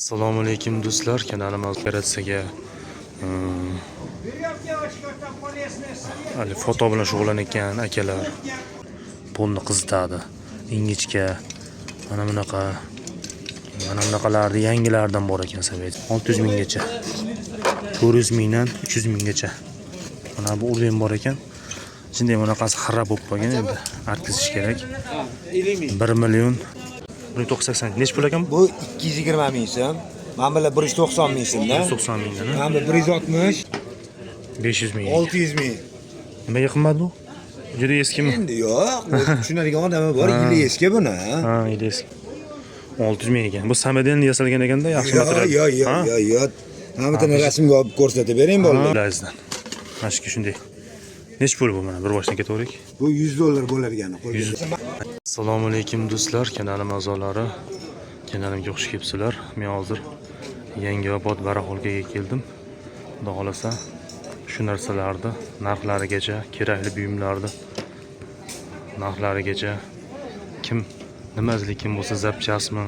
Assalomu alaykum, do'stlar. Kanalimiz operatsiyaga Веревочка там полезная совет. Hali foto bilan shug'ullanayotgan akalar polni qizitadi. Ingichka, mana bunaqa, mana bunaqalarni yangilaridan bor ekan, sovet. 600 minggacha. 400 mingdan 300 minggacha. Mana bu уровень bor ekan. Shunday bunaqasi xira bo'lib qolgan endi. Artkizish kerak. 1 million 1980 nechi pul ekan bu? Bu 220 ming so'm. Mana bular 190 ming so'mdan. 190 mingdan, ha? Mana bu 160, 500 ming. 600 ming. Nimaga qimmat bu? Juda eskimi? Endi yo'q, o'zi tushunadigan odami bor, yili eski buni. Ha, yili eski. 600 ming ekan. Bu Sameden yasalgan ekanda, yaxshi Yo'q, material. yo'q, yo'q, Ha? yo'q, yo'q. Mana bitani rasmga olib ko'rsatib bering, bolalar. Bilasizdan. Mana shu shunday. Nechi pul bu, mana bir boshdan ketaverik. Bu 100 dollar bo'lar ekan. Assalomu alaykum, do'stlar, kanalim a'zolari. Kanalimga xush kelibsizlar. Men hozir Yangiobod барахолка ga keldim. Xudo xolasa, shu narsalarni narxlarigacha, kerakli buyumlarni narxlarigacha, kim nima izlayotgan bo'lsa, запчасть mi,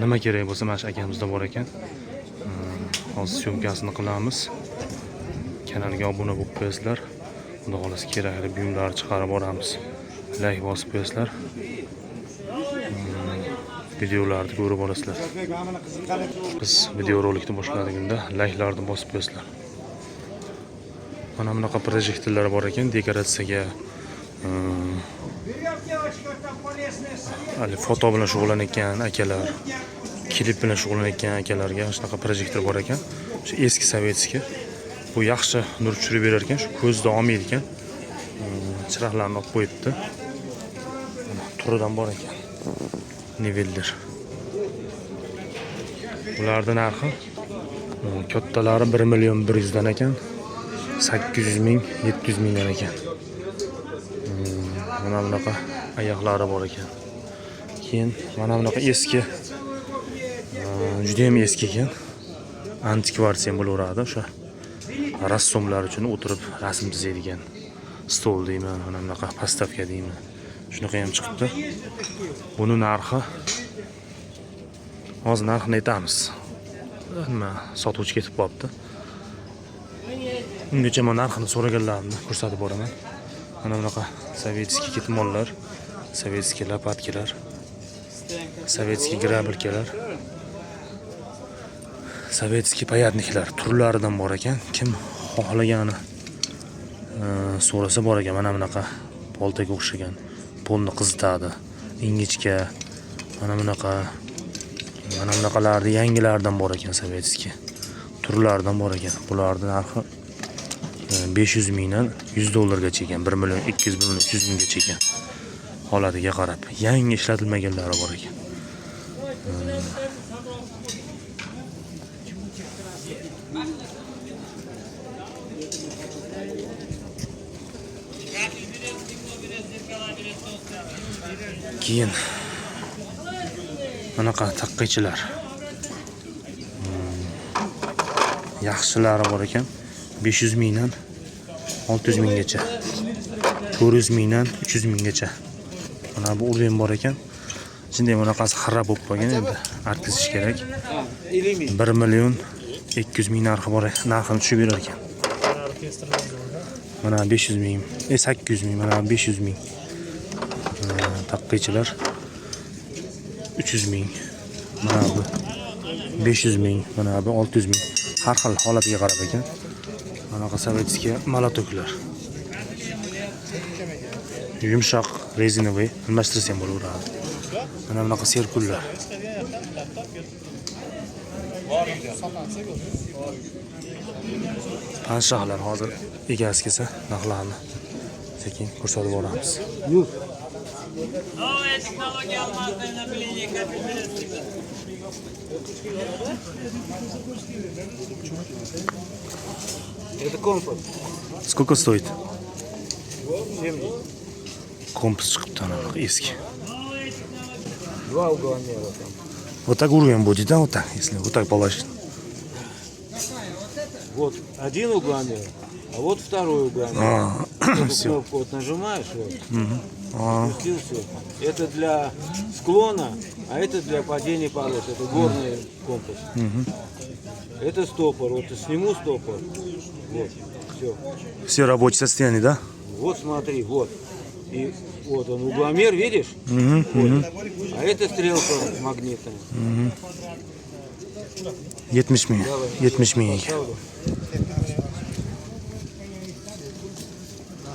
nima kerak bo'lsa, mana shu akamizda bor ekan. Hozir съёмка sini qilamiz. Kanalga obuna bo'lib qo'yasizlar. Xudo xolasa, kerakli buyumlarni chiqarib boramiz. Layk bosib qo'yasizlar. Videolarni ko'rib olasizlar. Biz videorolikni boshladigunda layklarni bosib qo'yasizlar. Mana bunaqa projektorlar bor ekan dekoratsiyaga. Веревочка там полезная совет. Hali foto bilan shug'ullanayotgan akalar, klip bilan shug'ullanayotgan akalarga shunaqa projektor bor ekan. Shu eski советский. Bu yaxshi nur tushirib berar ekan, shu ko'zni olmaydi ekan. Chiroqlarni olib qo'yibdi. Mana turidan bor ekan. Niveller. Ularni narxi kattalari 1 million 100 dan ekan. 800 ming, 700 mingdan ekan. Mana bunaqa oyoqlari bor ekan. Keyin mana bunaqa eski, juda ham eski ekan. Antikvar ham bo'laveradi, o'sha rassomlar uchun o'tirib rasm chizadigan stol deymi, mana bunaqa подставка deymi. Shunaqa ham chiqibdi. Buni narxi, hozir narxini aytamiz. Nima, sotuvchi ketib qolibdi. Ungacha man narxini so'raganlarimni ko'rsatib boraman. Mana bunaqa советский ketmonlar, советский лопатка lar, советский грабелька lar, советский паятник lar turlaridan bor ekan. Kim xohlagani so'rasa bor ekan. Mana bunaqa boltaga o'xshagan polni qizitadi. Ingichka, mana bunaqa, mana bunaqalarni yangilaridan bor ekan, советский. Turlaridan bor ekan. Bularni narxi 500 mingdan 100 dollargacha ekan. 1 million 200, 1 million 300 minggacha ekan. Holatiga qarab. Yangi, ishlatilmaganlari bor ekan. Keyin bunaqa taqqichilar. Yaxshilari bor ekan. 500 mingdan 600 minggacha. 400 mingdan 300 minggacha. Mana bu уровень bor ekan. Shunday bunaqasi xira bo'lib qolgan endi. Artkizish kerak. 1 million 200 ming narxi bor, narxini tushib berar ekan. Mana 500 ming, 800 ming, mana 500 ming. Taqqichilar 300 ming. Mana bu 500 ming, mana bu 600 ming. Har xil holatiga qarab ekan. Manaqa советский молоток lar. Yumshoq, резиновый, almashtirsa ham bo'laveradi. Mana bunaqa serkullar. Panshaxlar, hozir egasi kelsa, narxlarni sekin ko'rsatib boramiz. Новая технология алмазной напыления капель. Это компас. Сколько стоит? Компас chiqibdi, ana bunaqa eski. Два угломера там. Вот так уровень будет, да, вот так, если вот так положить. Вот один угломер, а вот второй угломер. А, Эту всё. кнопку вот нажимаешь, вот. Спустился. Это для склона, а это для падения пород. Это горный компас. Это стопор. Вот сниму стопор. Вот. Все. Все рабочее состояние, да? Вот смотри, вот. И вот он, угломер, видишь? Вот. А это стрелка магнитная. 70 ming. 70 ming ekan. Поставлю.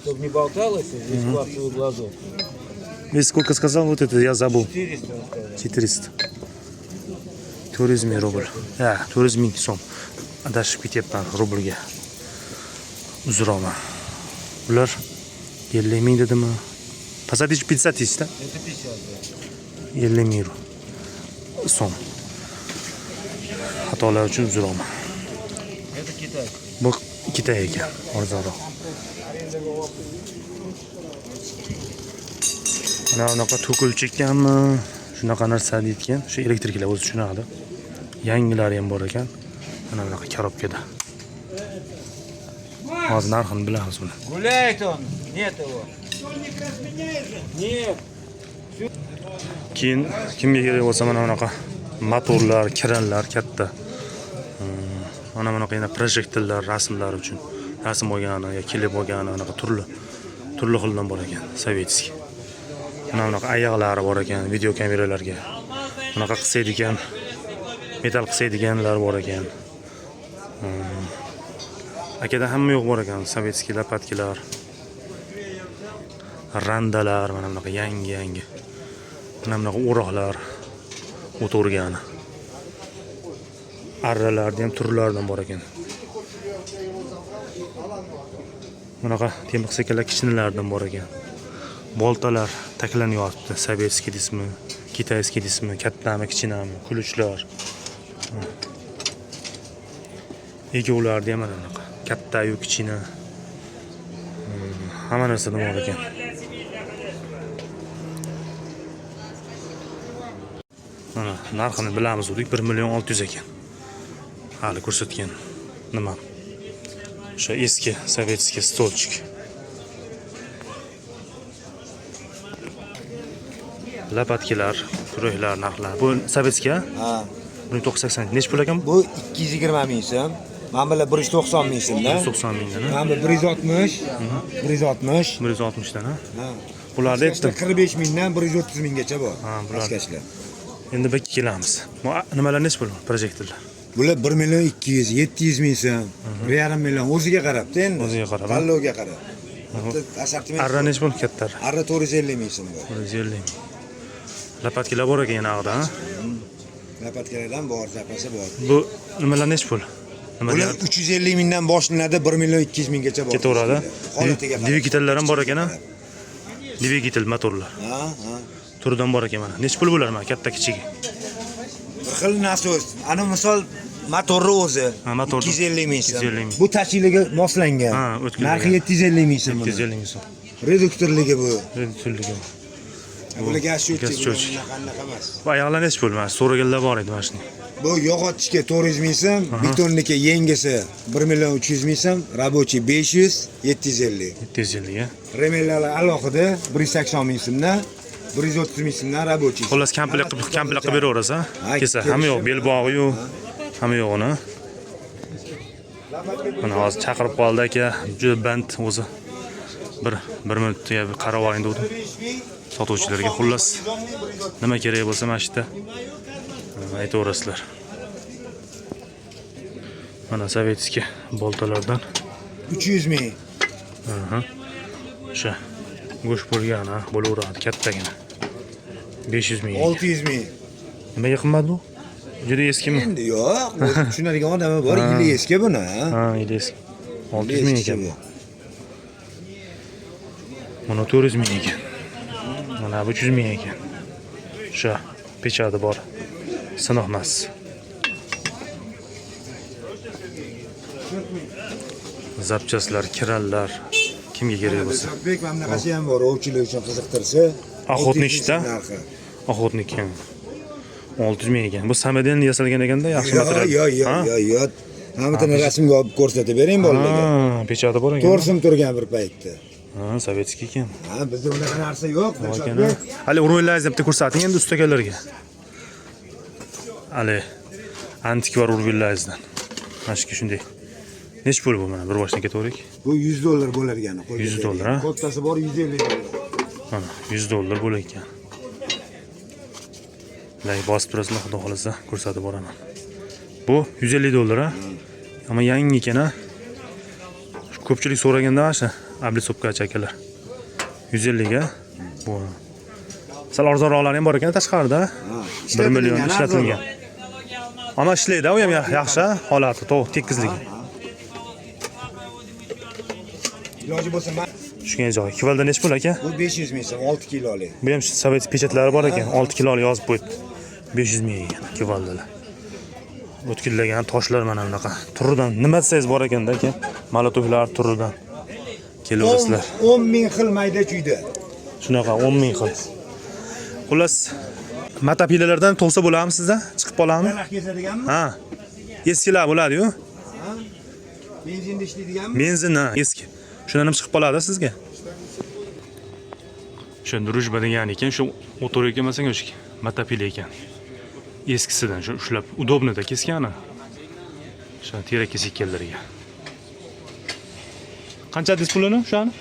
Чтобы не болталось, здесь кварцевый глазок. Вес сколько сказал вот это, я забыл. 400 он сказал. 400. 400 ming rubl. Ha, 400 ming so'm. Adashib ketyapman rublga. Uzr olma. Ular 50 ming dedimi? Посадишь 50 тысяч, да? Это 50, да. 50 ming so'm. Xatolar uchun uzr olma. Это Китай. Bu Китай ekan, arzonroq. Mana bunaqa to'kilchi ekanmi? Shunaqa narsa deydigan. Shu elektriklar o'zi tushunadi. Yangilari ham bor ekan. Mana bunaqa korobkada. Hozir narxini bilamiz buni. Гуляет он, нет его. Нет. Keyin kimga kerak bo'lsa, mana bunaqa motorlar, kranlar katta. Mana bunaqa yana projektorlar rasmlar uchun. Rasm olgani yo klip olgani, anaqa turli turli xildan bor ekan, советский. Mana bunaqa oyoqlari bor ekan video kameralarga. Bunaqa qisaydigan, metall qisaydiganlar bor ekan. Akada hamma yo'q bor ekan, советский лопатка lar, randalar, mana bunaqa yangi yangi. Mana bunaqa o'roqlar, o't o'rgani. Arralarni ham turlaridan bor ekan. Bunaqa temir qisakalar kichkinalaridan bor ekan. Boltalar taklanib yotibdi. Советский deysizmi, китайский deysizmi, kattami, kichkinami, ключ lar. Egovlarni ham mana bunaqa. Katta-yu kichkina. Hamma narsadan bor ekan. Mana narxini bilamiz, dedik, 1 million 600 ekan. Hali ko'rsatgan nima? O'sha eski советский стольчик. Лопатка lar, kuraklar narxlari. Bu советский, ha? Ha. 1980. Nechi pul ekan bu? Bu 220 ming so'm. Mana bular 190 ming so'mdan. 190 mingdan, ha? Mana bu 160, 160. 160 dan, ha? Ha. Bularni aytdim. 45 mingdan 130 minggacha bor. Ha, bular. Pastkash-lar. Endi bir kelamiz. Bu nimalar nechi pul? Projektorlar. Bular 1 million 200, 700 ming so'm, 1,5 million o'ziga qarabda endi. O'ziga qarab, ha? Tanlovga qarab. Bitta assortiment. Arra nechi pul katta arra? Arra 450 ming so'm bu. 450 ming. Лопатка lar bor ekan yana ag'da, ha? Лопатка lardan bor, zapasi bor. Bu nimalar nechi pul? Nima Bular deyapti? 350 mingdan boshlanadi, 1 million 200 minggacha bor. Ketaveradi. Holatiga qarab. Dvigitallar ham bor ekan, ha? Dvigital motorlar. Ha, ha. Turidan bor ekan mana. Nechi pul bular mana katta kichigi? Bir xil nasos. Ana misol motorni o'zi. Ha, motorni. 250 ming so'm. 250 ming. Bu tashiliga moslangan. Ha, o'tkirligi. Narxi 750 ming so'm. buni. 250 ming so'm. Reduktorligi bu. Reduktorligi. Bular gaz Gaz счетчик, счетчик. bunaqa anaqa emas. Bu oyoqlar nechi pul? Mana so'raganlar bor edi mana shuni. Bu yog'ochniki 400 ming so'm, betonniki yengisi 1 million 300 ming so'm, рабочий 500, 750. 750 ga. Remellar alohida 180 ming so'mdan, 130 ming so'mdan рабочий. Xullas, komplekt qilib beraverasiz, ha? Ha, Kelsa hamma yo'q, belbog'i-yu, hamma yo'g'ini. Mana hozir chaqirib qoldi aka, juda band o'zi. Bir minutga bir qarab oling dedim sotuvchilarga. Xullas, nima kerak bo'lsa mana shu yerda aytaverasizlar. Mana советский boltalardan 300 ming. O'sha go'sht bo'lgan, ha, bo'laveradi kattagina. 500 ming. 600 ming. Nimaga qimmat bu? Juda eskimi? Endi yo'q, o'zi tushunadigan odami bor, yili eski buni, ha. Ha, yili eski. 600 ming Eskisi ekan. bu. Buni 400 ming ekan. Mana bu 300 ming ekan. O'sha pechadi bor. Sinoq emas. Запчасть lar, kranlar kimga kerak bo'lsa. Dilshodbek, mana bunaqasi ham bor, ovchilar uchun qiziqtirsa. Охотник 600 ming da? narxi. Охотник ekan. 600 ming ekan. Bu самодельный yasalgan ekanda, yaxshi Yo'q, material. yo'q, yo'q, Ha? yo'q, yo'q. Hamma rasmga olib ko'rsatib bering bolalarga. Ha, pechati bor ekan. 4 so'm turgan bir paytda. Ha, советский ekan. Ha, bizda unaqa narsa yo'q. Bor ekan, ha. Hali уровень laringizni bitta ko'rsating endi ustakalarga. Hali antikvar уровень laringizdan. Mana shu shunday. Nechi pul bu, mana bir boshdan ketaverik. Bu 100 dollar bo'larkan. Qo'lga 100 dollar, ha? Kattasi bor, 150 dollar. Mana 100 dollar bo'lar ekan. Like bosib turasizlar, xudo xolasa ko'rsatib boraman. Bu 150 dollar, ha? Ammo yangi ekan, ha? Ko'pchilik so'raganda mana shu облицовка chi akalar. 150 ga bu. Sal arzonroqlari ham bor ekan tashqarida. 1 million ishlatilgan. Ammo ishlaydi, u ham yaxshi holati, to'g'ri, tekizligi. Iloji bo'lsa man Tushgan joyi. Кувалда nechi pul, aka? Bu 500 ming so'm, 6 kiloli. Bu ham sovet pechatlari bor ekan. 6 kiloli yozib qo'yibdi. 500 ming ekan кувалда lar. O'tkillagan toshlar mana bunaqa. Turidan nima desangiz bor ekanda, aka. Молоток lar turidan. Kelaverasizlar. 10 ming xil mayda chuyda. Shunaqa 10 ming xil. Xullas, мотопила lardan to'lsa bo'ladimi sizda? Chiqib qoladimi? Daraxt kesadiganmi? Ha. Eskilar bo'ladi-yu. Benzinda ishlaydiganmi? Benzin, ha, eski. Shundan ham chiqib qoladi sizga. O'sha "Дружба" degan ekan, shu motor ekan, masalan, o'sha мотопила ekan. Eskisidan shu ushlab удобно da keskani. O'sha terak kesayotganlarga. Qancha dedingiz pulini o'shani?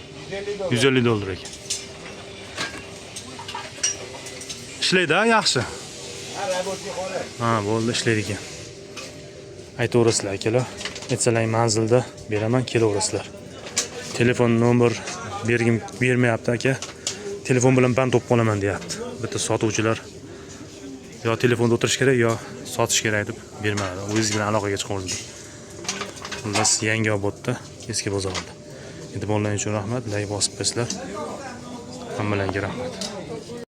150 dollar ekan. Ishlaydi, ha, yaxshi. Ha, рабочий holat. Ha, bo'ldi, ishlaydi ekan. Aytaverasizlar, akalar. Aytsalar, manzilda beraman, kelaverasizlar. Telefon nomer bergim bermayapti, aka. Telefon bilan band bo'lib qolaman, deyapti. Bitta sotuvchilar yo telefonda o'tirish kerak, yo sotish kerak deb bermadi. O'zingiz bilan aloqaga chiqaverdi. Xullas, Yangiobodda, eski bozorda. E'tiborlaringiz uchun rahmat. Like bosib qo'ysizlar. Hammalarga rahmat.